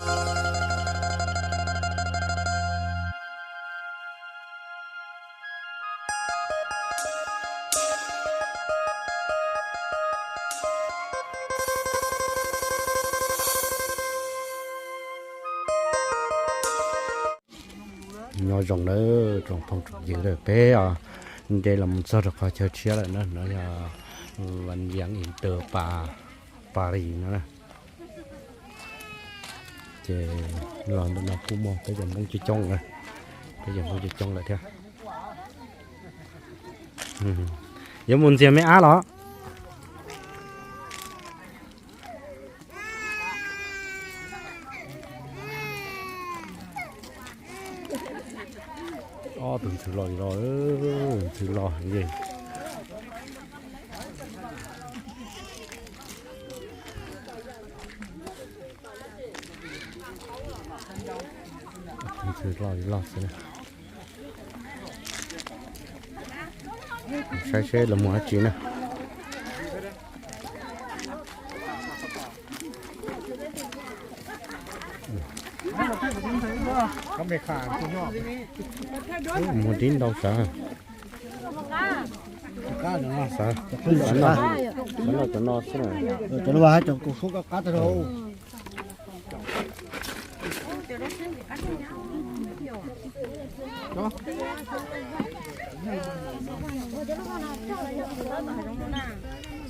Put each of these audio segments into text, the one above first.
Nyob zoo nawb tsoom phooj tsoom ywg, peb nce los mus txog rau qhov chaw tshiab lawm na, no yog Văn Miếu Inter Paris no na. Ces los ntawm no kuj muaj peb cov Hmoob coob coob lawm, peb cov Hmoob coob coob lawm thiab. Yuav mus ntxias me ab los? Ob tug ntxhw loj li loj, ntxhw loj heev li. Ntxhw loj li loj xwb na. Saib seb lawv mus dab tsi na. Muag dib ntau sav. Xav, xav noj, xav noj cov no xwb na. Cov no hab cov kaus suab qab qab tag rau.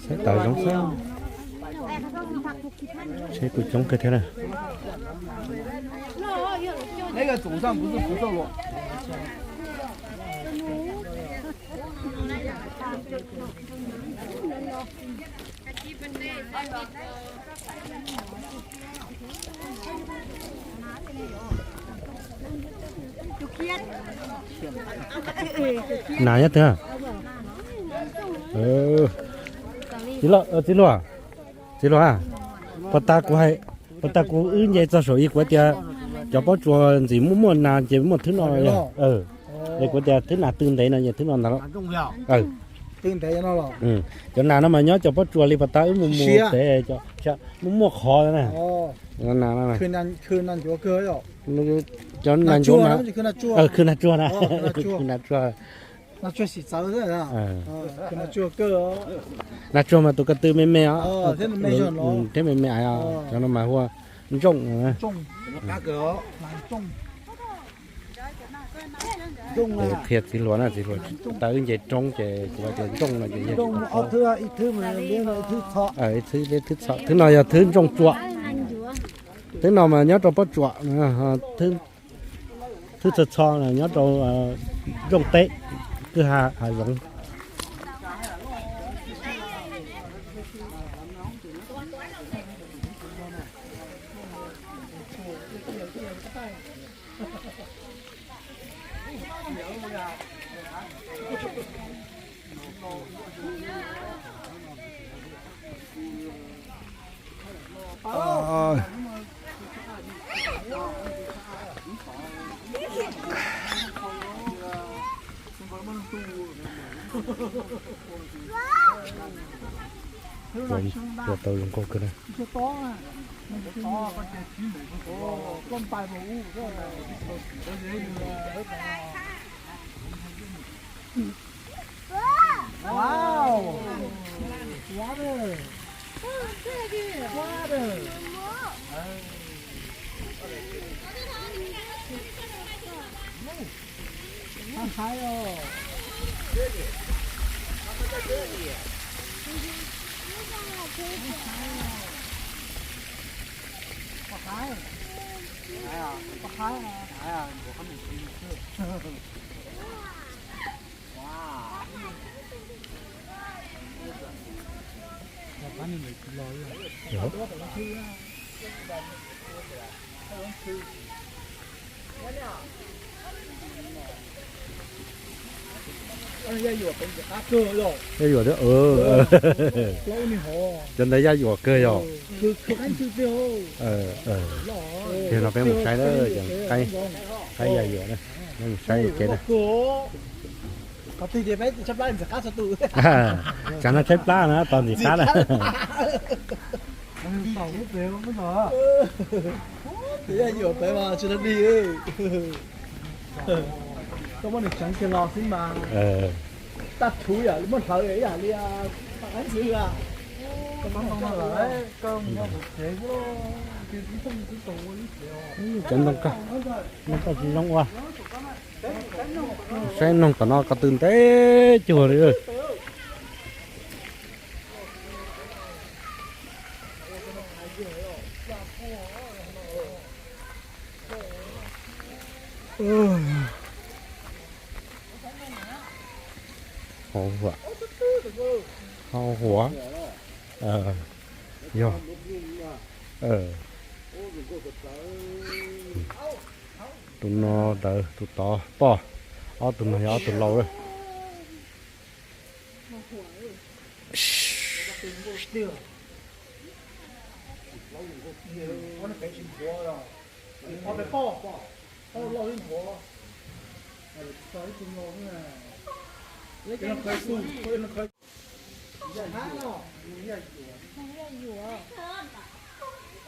Saib tawv zoo xwb. Tsheb kuj coob kawg thiab na. Nas nyob twg? Txiv Luag, txiv Luag, puag ta kuv hais, puag ta kuv wb nce txog saum ib kuv tias cov pob tsuas ntxim muaj muaj nas ces muaj thwb no. Es kuv tias thwb nas tw ntev no ces thwb no ntag. Cov nas no mas nyob cov pob tsuas li puag ta wb mus mus pem, muaj muaj qhov na. Cov nas ncuav, khw nas tsuag na, khw nas tsuag. Nas tsuag mas tus ko tw me me os, thiab me me, cov no mas hu ua ntsooj. Qhia txiv hluas na, txiv hluas tau wb nce roob ces txiv hluas tias ntsooj no ces yog ib thwb, ib thwb txho, thwb no yog thwb ntsooj tsua. Thwb no mas nyob rau pob tsuas, thwb txho txho nyob rau nrooj teb, kwj ha hav zoov. Ua tau zoo nkauj kawg na. Wow. Water. Water. Qab haib os. Qab haib. Qab haib. Yaj yuam thiab, cov ntawd yaj yuam kawg yog. Ces no peb mus saib na, qaib yaj yuam na, peb mus saib ua ke na. Tsam no tshaib plab na, tos ntxim qab na. Yaj yuam peb mas tsis tau dig. Koj muab nws tseev kiag los xwb mas. Taj thuv yam li muab hlawv ib yam li qab ntxwv a. Cov ntoo kaj, ntoo kaj tsis zoo ua. Saib noog tom no ko tw ntev cuag li. Hau huam, hau huam, yog tus no ntawd tus tod poj, ob tug no yog ob tug laus lawm.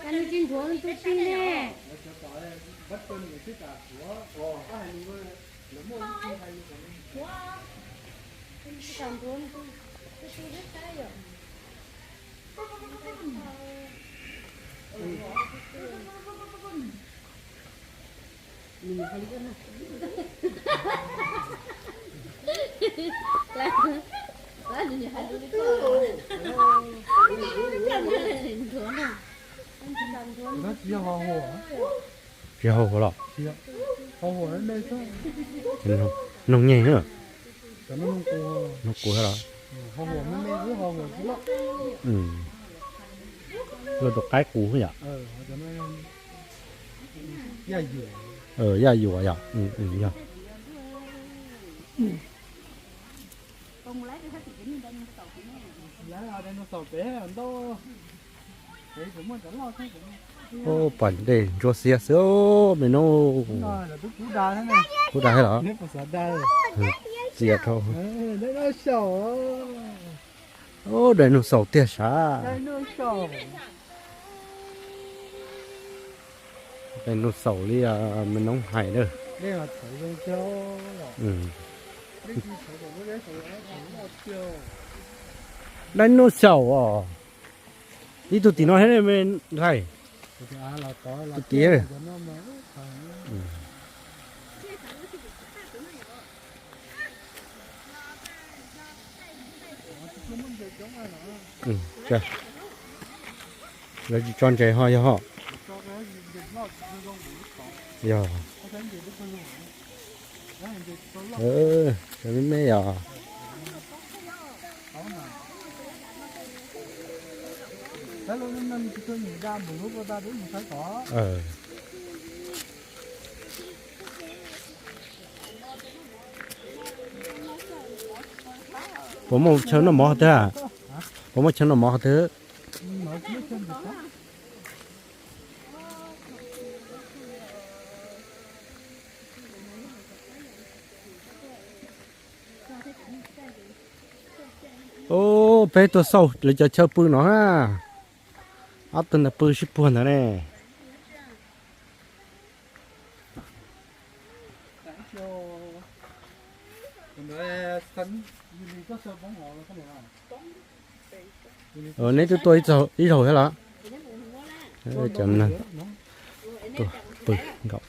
Nws tsis nthuav nws tus txiv ne. Tsis kam nthuav nws tus txiv thiab saib yom. Tsis yog hau huam los? Noog nyeg, noog qus los? Luag tus qaib qus yom. Yaj yuam yom. Yog. Ub, pom ntej ntsuab xiab xwb me nub. Kuv dag los? Txias dhau. Ub, dinosaur tiag sav. Dinosaur li me noob hais na. Dinosaur os. Ib tug tim no thiab me ntxhais. Tus tim. Lawv tsis tso ntses ho yog ho. Yog. Cov me me yog. Puas muaj chaw noj mov qhov twg? Puas muaj chaw noj mov qhov twg? Ub, peb tuaj xauj lawv cov chaw pw no na. Ob tug ntawd pw sib puag ntawd ne. Neb twb tuaj ib zaug thiab los? Cov neeg tuaj pw nkaus.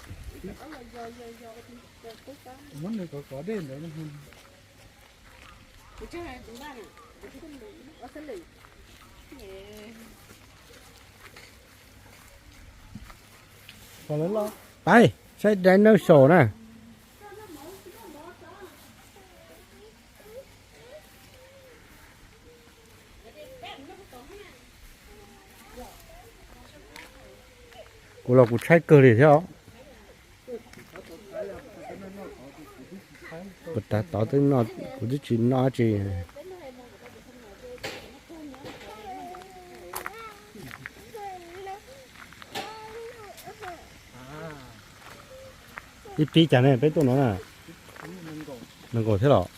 Pais saib dinosaur na. Kuv los kuv tshaib kawg li thiab os. Kuv tas tod twb no, kuv twb tsis noj tsi. Ib pib cas ne peb tuaj no na? Nees nkaum thiab los?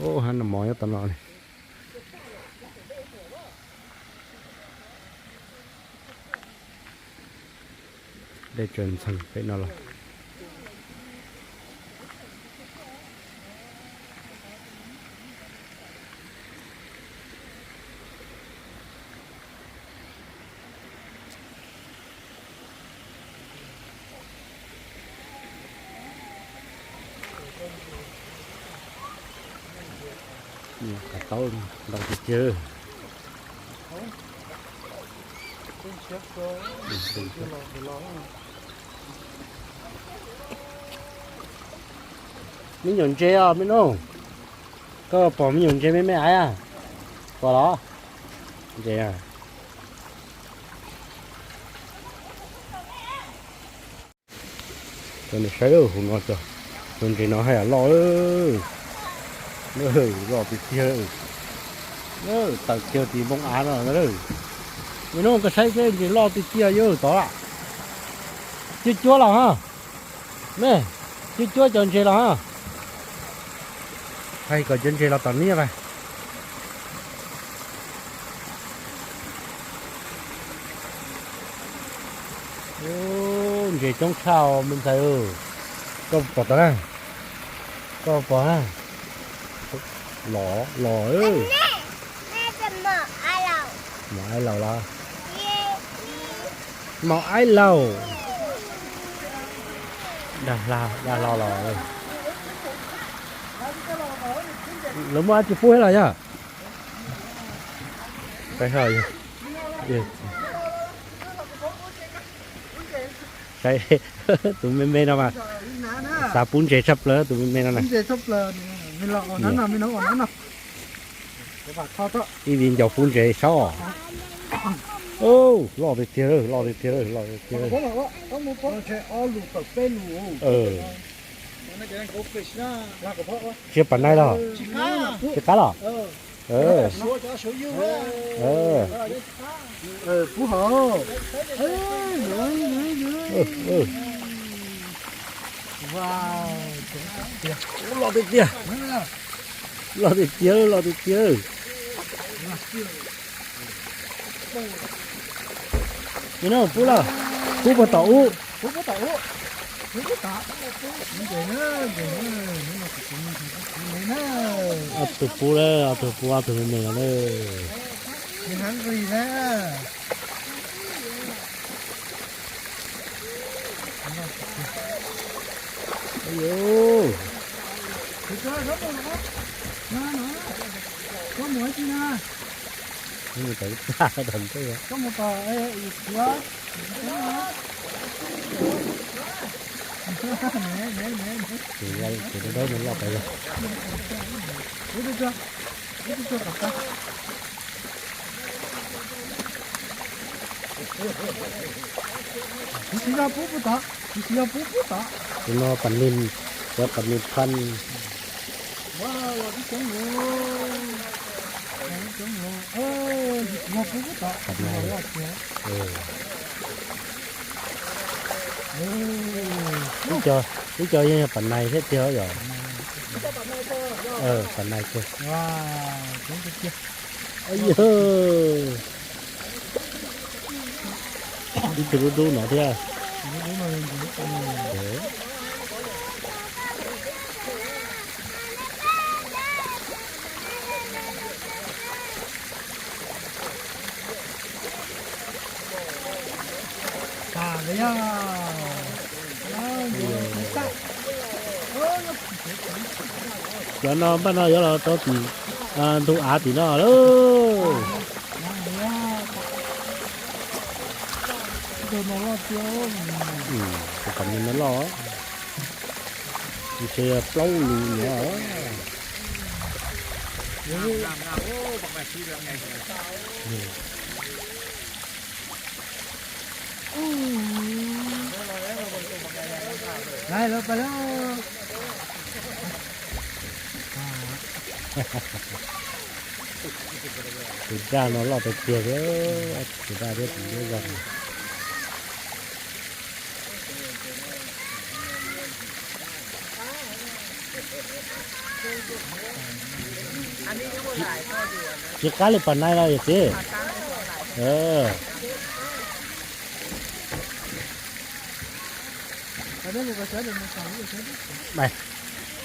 Ub, hab noj mov nyob tom no ne. Dej tsaws ntxheeg pem no los. Qab taub ntau tiag tiag. Me nyuam ntses os me nus, koj pom me nyuam ntses me me aiv a? Pom los? Ntses. Cov nej saib, hauv no cov ntses no haj yam loj, loj tiag tiag, tawm kiag tim npoo av no. Me nus, koj saib seb, ntses loj tiag tiag yog tod. Cuab cuab los ha, me, cuab cuab cov ntses los ha. Hais kom cov ntses los tom niaj vas. Ntses coob tshaj me ntxhais. Koj pom tod na, koj pom na. Los los. Mos aib laus los? Mos aib laus. Dag hlo los. Lawv muaj dab tsi pub thiab los yog? Saib, tus me me no mas xav pub ntses tshaj plaws, tus me me no na. Ib viv ncaus pub ntses saub. Loj tiag tiag, loj tiag tiag, loj tiag tiag. Tsis pam nai los? Tsis qab los? Loj tiag tiag, loj tiag tiag, loj tiag tiag. Me no pub los? Pub puag tom ub. Ob tug pub lawm, ob tug pub, ob tug me me no lawm. Tus dawb no loj tas zog. Tus no pas nig, cov pas nig phaj. Ib co yeej yog pas nais thiab tiag yom. Pas nais tiag. Yog, ib tug dub dub no thiab. Cov no npaj no yuav los rau tim ntug av tim no lawm. Tus qhov no loj, ntshe plaub lus no. Tus daj no loj tiag tiag li, tus daj thiab tus liab zog. Tsis qab li pas nais los yog txiv. Bai.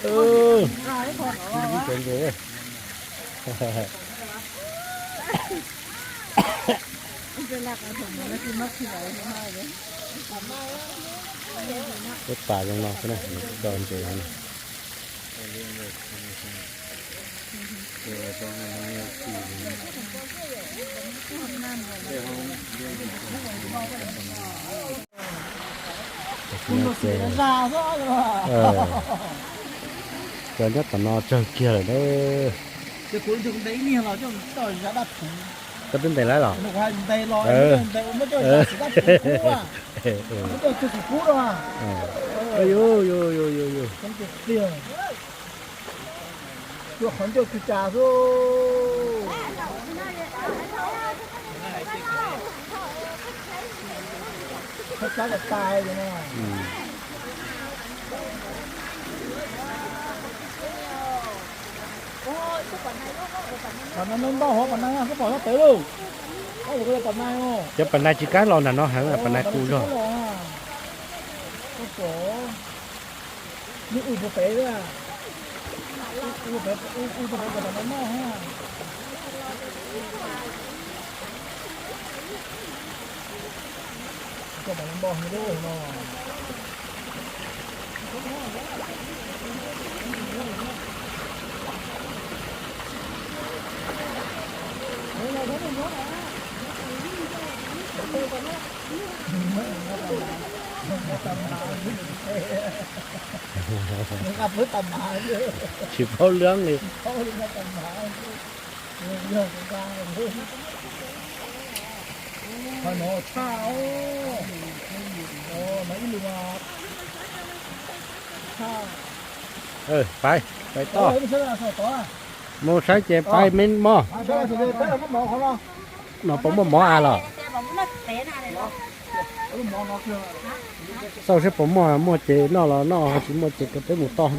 Ub, ib cov ntses. Peb pas zoo no xwb na, nws do ntses no. Cov nyob tom no tsawg kiag lawm na. Koj twb ntes lawm los? Ua qhov ncauj cug cas xwb. Qhov cab tas tas no. Pam no noj npauj hov, pam no koj pom sab pem lauj. Koj pom pam no. Cov pam nai tsis kam los nram no heev, pam nai qus zog. Koj pom. Nws ua puag pem, ua puag pem, ua puag pem kom pam no noj. Koj pom npauj heev lauj no. Tsis paub lwm li. Pais, pais tod. Mus saib ces pais me mog. No puas muaj mov as los? Xauj seb puas muaj, muaj ces noj los noj, tsis muaj ces rau peb mus tod.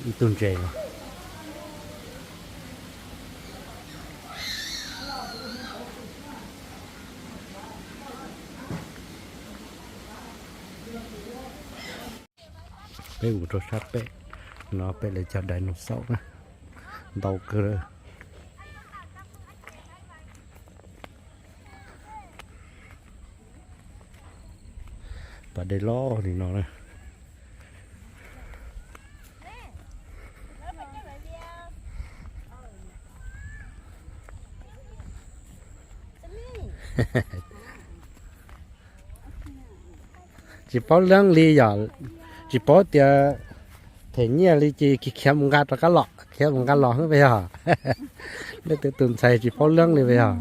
Ib tug ntses no. Peb mus rau sab pem no, peb lawv cog dinosaur na, ntau kawg. Pas dej loj li no na. Tsis paub leeb li yom, tsis paub tias them nyiaj li ces khiav mus nqa rov qab los, khiav mus nqa los xwb puas yog? Leej twg tus ntxhais tsis paub leeb li puas yog?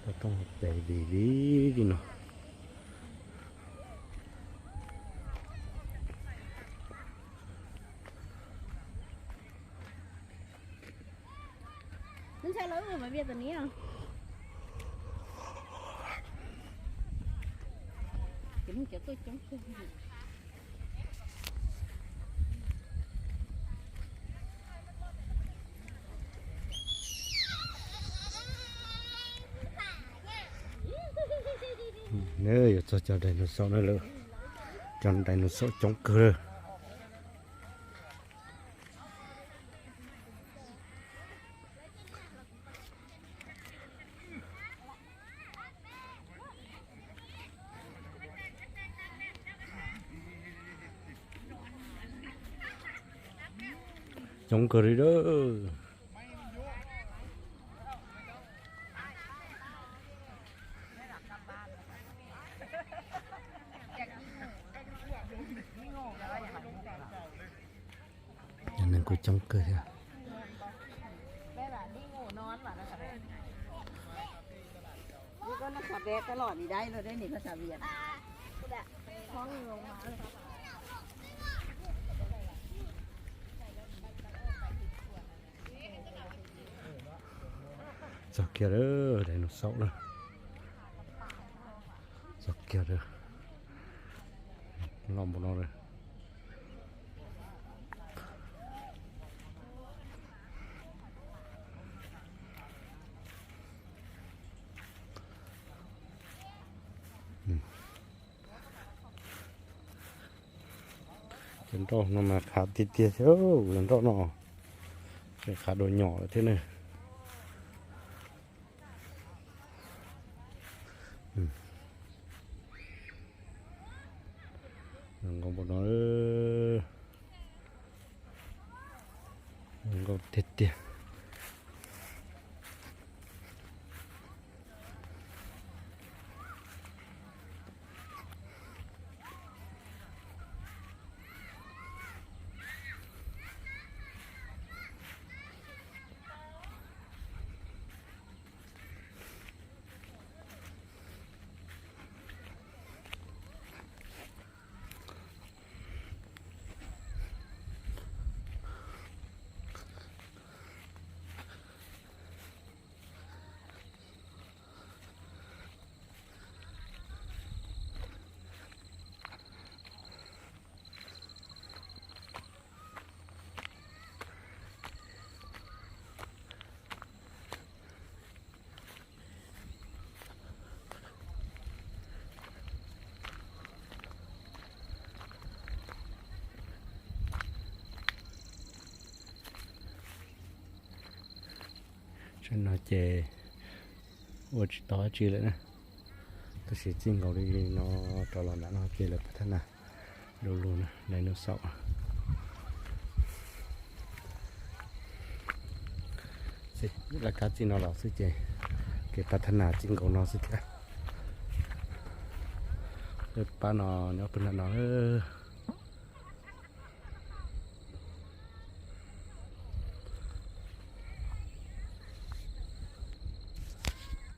Tau tooj pem vim li li no. Yuav txog cov dinosaur na lawm, cov dinosaur coob kawg. Coob kawg li. Neeg kuj coob kawg thiab. Txog kiag lawm, dinosaur lawm. Txog kiag lawm. Loj npaum no lawm. Cov nroj no mas khav tiag tiag thiab, cov nroj no tseem khav dua nyom lawm thiab ne. Zoo nkauj npaum no, zoo nkauj tiag tiag. Tam sim no ces ua tsis tau dab tsi lawm na, tab sis txij nkaus li no rov los nram no ces lawv pab thab nas du lug na, dinosaur. Laj kab txij no los xwb ces kev pab thab nas txij nkaus no xwb thiab. Lawv pab no nyob puag nram no lawm.